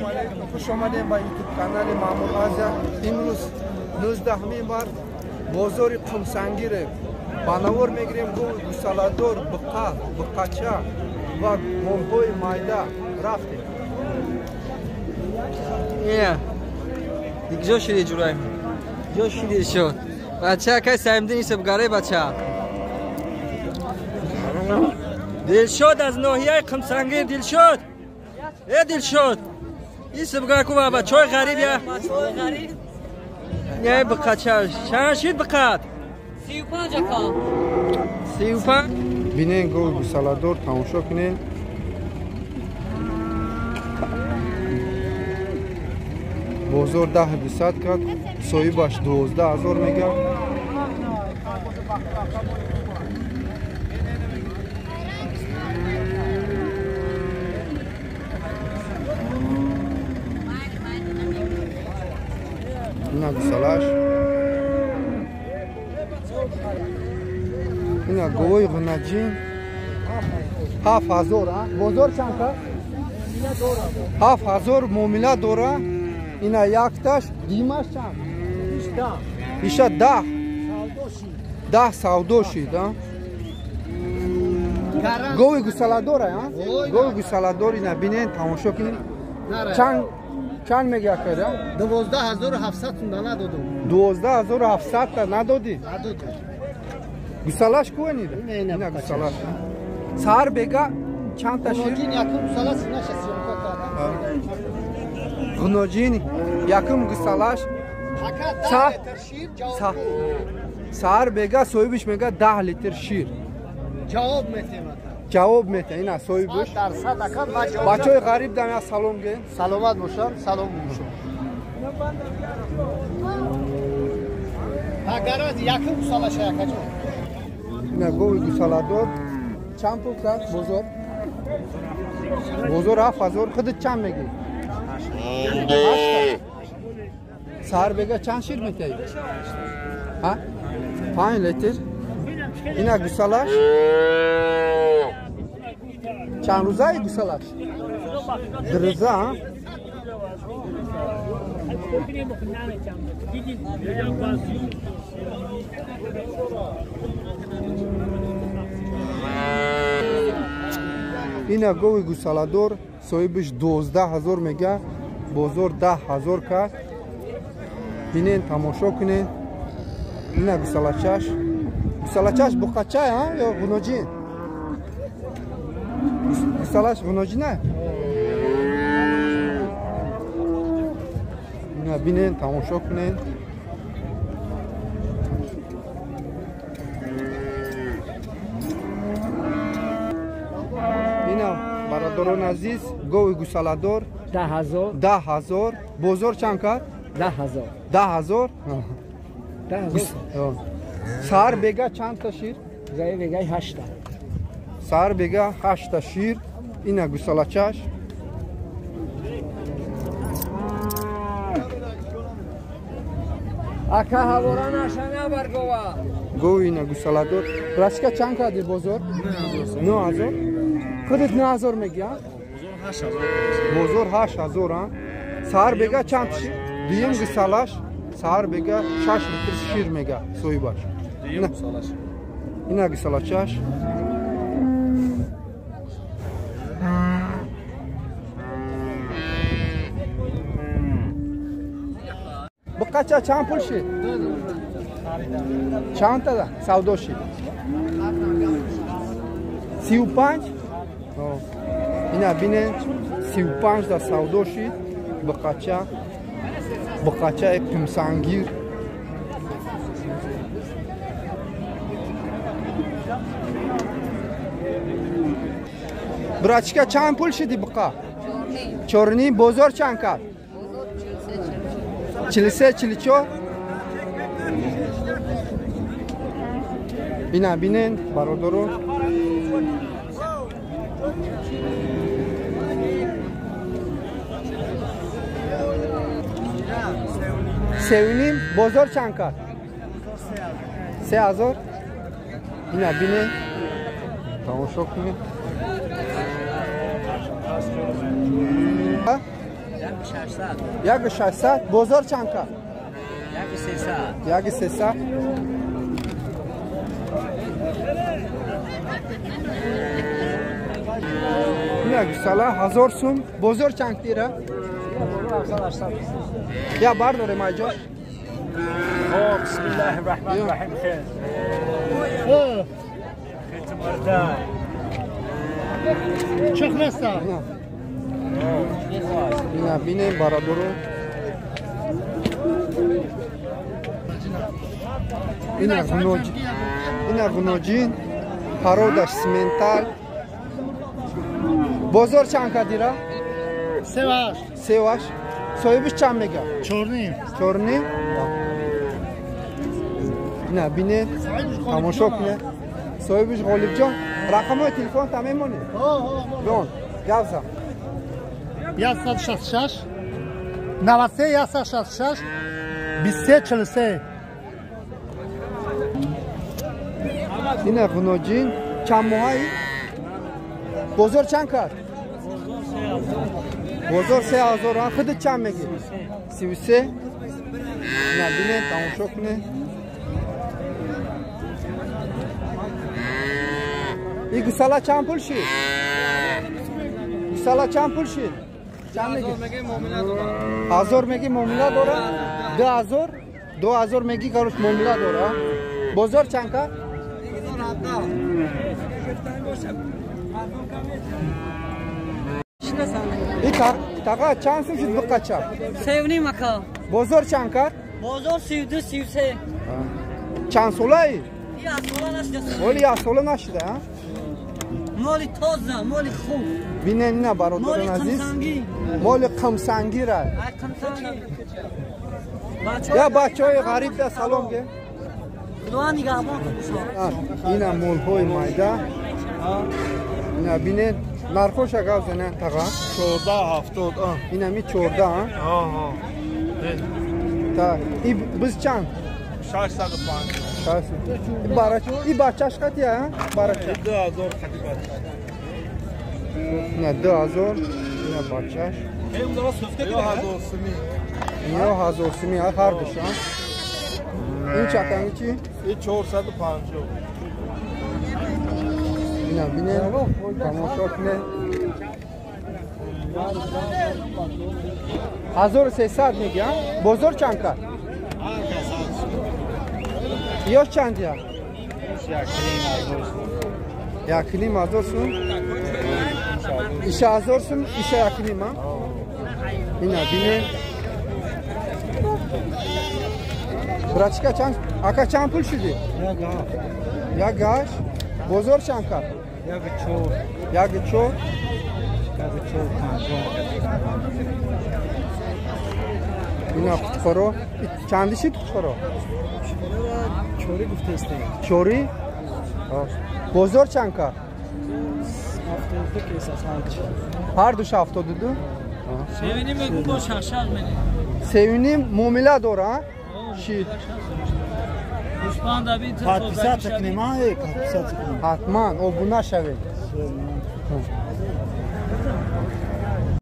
Ассалому алайкум, хуш омадем ба YouTube канали Маъмур Азия. Имрӯз 19 март бозори Қумсангире ба навор мегирем гови гусаладор, буқа, буқача ва молҳои майда. Рафтем. Ҷо шиди ҷурай? Ҷо шиди шуд. Бача кай Саимдин исбгаре бача. Дилшод аз ноҳияи Қумсангир Дилшод. Э Дилшод. Исбгар ку бачаҳои ғариб я. Не буқача. Чанд шид буқат? 35 ака. 35. Бинен гови гусаладор тамошо кунед. Бозор 10,200 кард, соҳибаш 12,000 мегӯяд. Ина гусалаш. Ина говои ғунаҷин 7,000. Бозор чанд кард? 7,000 муомила дора. Ина якташ, димаш чанд? Иша 10. 10 савдо шид, а? Гови гусаладор, а? Гови гусаладор ина бинен, тамошо кунед. Чанд мегӯяд када? 12,700 сум надодум. 12,700 та надодӣ? Надодум. Гусалаш куенида? Ина гусалаш. Саҳар бега чанд та шир? Якум гусалаш инаша съёмка карда. Ғуноҷин якум гусалаш саҳар бега соҳибиш мега 10 литр шир. Ҷавоб метемад. Ҷавоб мета ина соҳибиш. Бачаҳои ғариб дам я салом ге. Саломат бошам, салом бошам. Агараз якум гусалаш якаҷон. Ина гови гусаладор чанд пул кард бозор? Бозор 7,000. Худат чанд мегӣ? Саҳар бега чанд шир метаҳӣ? 5 литр. Ина гусалаш чанд рӯзаи гусалаш? 2 рӯза. Ина гови гусаладор соҳибиш 12,000 мега, бозор 10,000 кард. Бинен, тамошо кунед. Ина гусалачаш. Гусалачаш буқача ё ғуноҷин? Гусалаш ғуноҷина? Ина бинен, тамошо кунед. Ина бародарони азиз, гови гусаладор 10,000. 10,000. Бозор чанд кард? 10,000. 10,000. Саҳар бега чанд та шир? Бега 8 та. Саҳар бега 8 та шир. Ина гусалачаш. Ака ҳавора наша набар гова. Гови ина гусаладор. Рашка чанд карди бозор? 9,000. Худат 9,000 мегӣ, а? Бозор 8,000. Саҳар бега чанд шир? Дуюм гусалаш саҳар бега 6 литр шир мега соҳибаш. Ина гусалачаш. Буқача чанд пул шид? Чанд та савдо шид? 35. Ина бинен, 35 да савдо шид. Буқача. Буқачаи Қумсангир. Брачка чанд пул шиди буқа? 4,5. Бозор чанд кард? 43, 44. Ина бинен бародарон. 3,5. Бозор чанд кард? 3,000. Ина бинен, тамошо кунед. 1600. Бозор чанд кард? 1300. Ина гусала 1000 сум. Бозор чанд тира? Я бардорем айҷо. بسم الله الرحمن الرحيم. خير خير مردا چخ نستا اینا بینیم برادرو. اینا غنوجین پرودش سمنتال. بازار چند کدیره؟ 3.8. 3.8. صاحبش چند میگه؟ 4.5. 4.5. نه بینه تماشا کنه. صاحبش غالب جان. رقم های تلفن تا میمونه؟ بون گوزا 166 93 166 23 43. اینا غنوجین چند ماهی؟ بازار چند کرد؟ بازار 3000. خودت چند میگی؟ 33. نه بینه تماشا کنه. این گوساله چند پول شد؟ گوساله چند پول شد؟ چند میگی؟ 1000 میگی معامله داره؟ 2000؟ 2000 میگی کارش معامله داره. بازار چند کرد؟ این تاقا چند سوم شد بقچه؟ 3.5 اکا. بازار چند کرد؟ بازار 32 33. چند ساله ای؟ یک ساله نشده. ولی یک ساله نشده ها؟ مالی تازه، مالی خوب. بینن نه برادران عزیز. مال قمسنگی را. یا بچهای غریب ده سلام که. خدا نگهبان اینا مولهای مایده. اینا بینن نرخوش اگه زنن تاقا 14.70. اینا می 14 ها. ها. تا ای بز چند؟ 605. ای بچهش قطعه ها؟ برچه 2000 قطعه بچه. نه 2000. نه بچهش. اینا 1000 سومی هر دوشان. این چقدر چی؟ این 450. اینا بینه تماشا کنه. 1300 میگه. بازار چند کرد؟ یا چند یا؟ 1.5 سوم. ایشه 1000 سوم، ایشه 1.5 ها. اینا بینه. برچکا چند؟ آقا چند پول شدی؟ 1.8. بازار چند کرد؟ 1.4. 1.450. اینا خورو چندی شد خورو؟ چوری گفته است. چوری؟ بازار چند کرد؟ 72 کیس است. هر دوش 72. 3.5 میگو با 6 میده. 3.5 معامله داره. شید. حتما ابونه شوید.